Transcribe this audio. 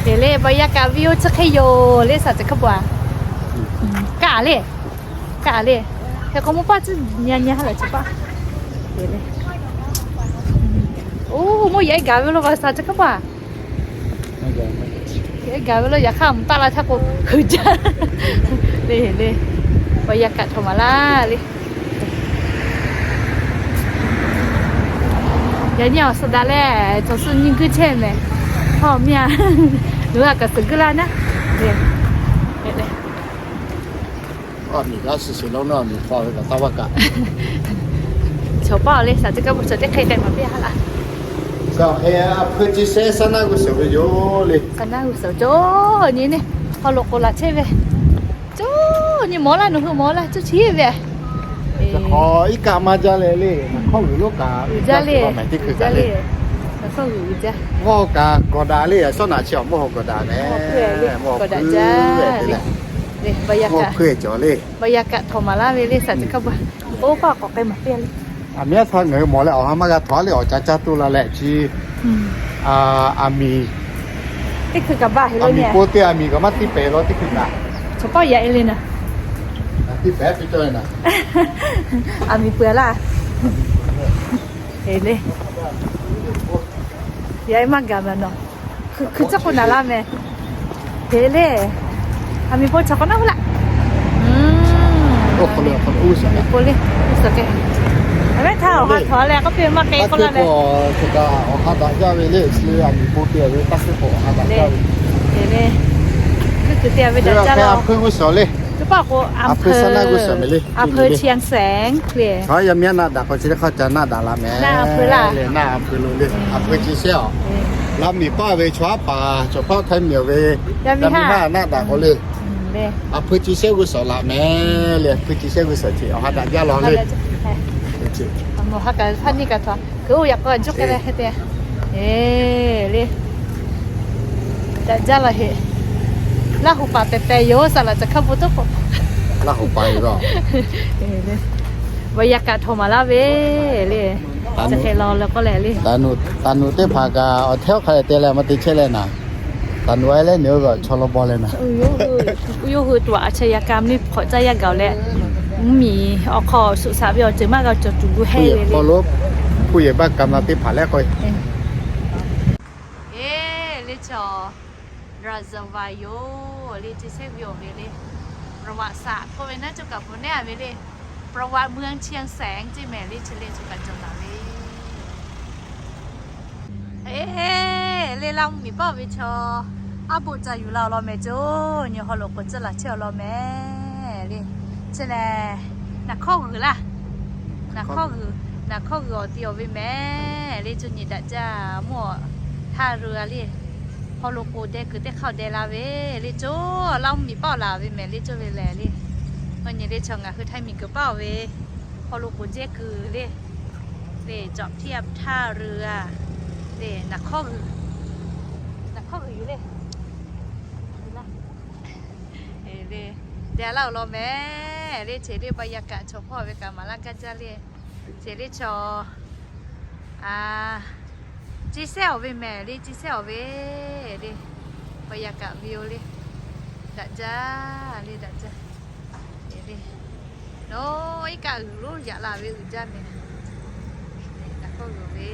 Te le, บรรยากาศวิว chi hk'e yoˬ le, saˍ chi hk'a pa. Kaˇ le, kaˇ le. Hk'e k'o mawˇ paˇ tcuhˉ nyi nyi ha lehˬ chi paˇ. Oˇ, mawˇ yaꞈ e gaˬ ve lo, saˍ chi hk'a pa. Yaꞈ e gaˬ ve lo, yaꞈ hk'aˇ mvuhˇ taˆ la htaˇ k'o, hkui jaˇ le le. บรรยากาศ htaꞈ maˍ laˇ le. Yaꞈ nyi awˬ suhˍ daꞈ leh, cawˬ suh nyi guˇ chehˇ mehˍ. Hawˇ miˇ a, nawˬ hui a kaꞈ suhˍ guˇ laˇ naˉ. Aˬ miˍ g'aˇ suhˍ suhˍ lonˉ naˉ, aˬ miˍ hpaw ve kaꞈ taˇ vaˇ kaꞈ. Chaw paˇ le, saˍ teˇ kaˇ pu chaw teˇ hk'e k'ai maˍ piˇ ha laˇ. Saˍ hk'e a hpui chi shehˆ saˉ naˉ g'uˇ suhˍ ve yoˬ le. Saˉ naˉ g'uˇ suhˍ cawˬ nyi neˇ, haw loꞈ k'oˍ laꞈ chehˇ ve. Cawˬ nyi mawˬ laˇ, nawˬ hui mawˬ laˇ, cawˬ chi ve. Hk'aw iˉ kaˆ maˇ jaˇ leh le, hkawˇ g'uiˬ lonˉ kaꞈ uiˍ jaˇ le, uiˍ jaˇ le. G'awˇ kaꞈ kawꞈ daꞈ le, shawˉ naꞈ chi awˬ mawˇ haw kawꞈ daꞈ mehˍ. Kawꞈ daꞈ jaˇ le. Hkawˇ hpeuˇ cawˬ le. บรรยากาศ htaꞈ maˍ laˇ ve le, saˍ chi hk'a pa. Oˇ paˇ k'awꞈ k'ai maˍ piˇ le. Aˬ miˉ a htaˇ ngaˬ hui mawˬ leh awˬ ha maˇ g'a htawnˍ le, awˬ ca caˇ tuˬ la leh chi. Aˬ miˍ teˇ hkui kaꞈ baˬ heˆ, aˬ miˍ po teˇ aˬ miˍ kaꞈ maˇ tiˇ pehˍ la teˇ hkui kaꞈ. Chaw paˇ yaꞈ e le naˍ. Tiˇ pehˍ piˇ cawˇ le naˍ. Aˬ miˍ peuˬ laˇ. Heˍ le. Yaꞈ e maˇ gaˬ maˍ nawˬ. Hkui caˉ k'o naˍ laˇ mehˍ. Heˍ le. Aˬ miˍ po chaw k'awꞈ naˉ hu laˇ. Aˬ miˍ po le, suhˍ k'ai. Aˬ mehˉ htaˇ awˬ ha htawnˍ leh k'oˆ piˇ maˇ k'ai k'oˆ laˇ leh. Awˬ ha daꞈ jaˇ ve le, chi aˬ miˍ po te ve taˇ hk'e k'o awˬ ha daꞈ jaˇ ve. Heˍ le. Hkui te ve daꞈ jaˇ la. Aˬ hpui g'uˇ suhˍ le. Teˇ pawˆ k'o aˬ hpui saˉ naˉ g'uˇ suhˍ mehˍ le. Aˬ hpui Chiang Saeng le. Chaw yaˇ miˇ a naˆ daꞈ k'o chi teˇ hk'aˇ ca naˆ daꞈ la mehˍ. Naˆ aˬ hpui laˇ. Naˆ aˬ hpui lo le. Aˬ hpui chi shehˆ aˬ. Laˇ miˍ paˇ ve chaw aˉ paˍ chaw hpaˇ htaiˇ miˬ ve yaˇ miˇ haˉ naˆ daꞈ k'o le. Aˬ hpui chi shehˆ g'uˇ suhˍ laꞈ mehˍ le. Aˬ hpui chi shehˆ g'uˇ suhˍ chi awˬ ha daꞈ jaˇ law le. Aˬ hpui chi hkui oˇ yaꞈ k'o juˇ k'ai leh hk'e te. Eˬ le. Daꞈ jaˇ la heˆ. Laˇ hu paˍ pehˍ pehˍ yoˬ, saˍ laꞈ ca hk'a pu toˉ k'o. Laˇ hu paˍ yoˬ. บรรยากาศ htaꞈ maˍ laˇ ve le. Chi hk'e la leh k'oˆ leh le. Taˍ nuˬ teˇ hpaˍ kaꞈ awˬ hteˇ hk'a leh te leh maˇ te chehˇ leh naˍ. Taˍ nuˬ a leh nawˬ hui kaꞈ chaw law baw leh naˍ. Yawˇ hui tuꞈ a chehˇ yaꞈ ka mvuhˇ miˬ hk'awꞈ caˇ yaˇ gaˬ leh, mvuhˇ miˬ awˬ hk'aw suꞈ shaꞈ ve awˬ ceuˬ maˇ g'a cawˬ tuˬ gu hehˇ ve le. Hpu yehˬ baˆ ka ma teˇ hpaˍ leh k'o. Eˬ le, chaw ราชวัง yoˬ le, chi shehˆ ve awˬ ve le. ประวัติศาสตร์ k'oˆ ve naˉ cawˬ kaꞈ pon neˉ a ve le. ประวัติเมืองเชียงแสน ceˇ mehˍ le, chi le cawˬ kaꞈ cawˬ laˬ ve. Eˬ le, Laˇ mvuhˇ miˬ paˆ ve chaw aˉ poꞈ ca yuˬ la awˬ lawn mehˍ coˬ, nyi haw loꞈ k'oˍ tcuhˇ laˬ chehˇ awˬ lawn mehˍ le. Chi lehˬ, naˍ hkawˇ g'uiˬ laˇ. Naˍ hkawˇ g'uiˬ, naˍ hkawˇ g'uiˬ awˬ ti awˬ ve mehˍ le, coˬ nyi daꞈ jaˇ mawˇ htaˇ ru a le. Haw loꞈ k'oˍ deh kuiˬ teˇ hk'aˇ deh la ve le coˬ, Laˇ mvuhˇ miˬ paˆ laˬ ve mehˍ le coˬ ve lehˬ le. Awˬ nyi le chaw ngaˬ hui Htaiˇ miˬ guiˬ paˆ ve haw loꞈ k'oˍ jehˇ kuiˬ le. Le cawꞈ htiˇ a htaˇ ru a le, naˍ hkawˇ g'uiˬ, naˍ hkawˇ g'uiˬ yuˬ le. Le, deh laˇ awˬ lawn mehˍ le, cheˬ le บรรยากาศ chaw hpawˇ ve kaꞈ maˍ laˇ gaˇ jaˇ le. Cheˬ le chaw a, chi shehˆ awˬ ve mehˍ le, chi shehˆ awˬ ve le, บรรยากาศ วิว le, daꞈ jaˇ le, daꞈ jaˇ. Eˬ le, nawˬ iˉ kaˆ g'uiˬ lonˉ yaꞈ la ve uiˍ jaˇ mehˍ. Naˍ hkawˇ g'uiˬ ve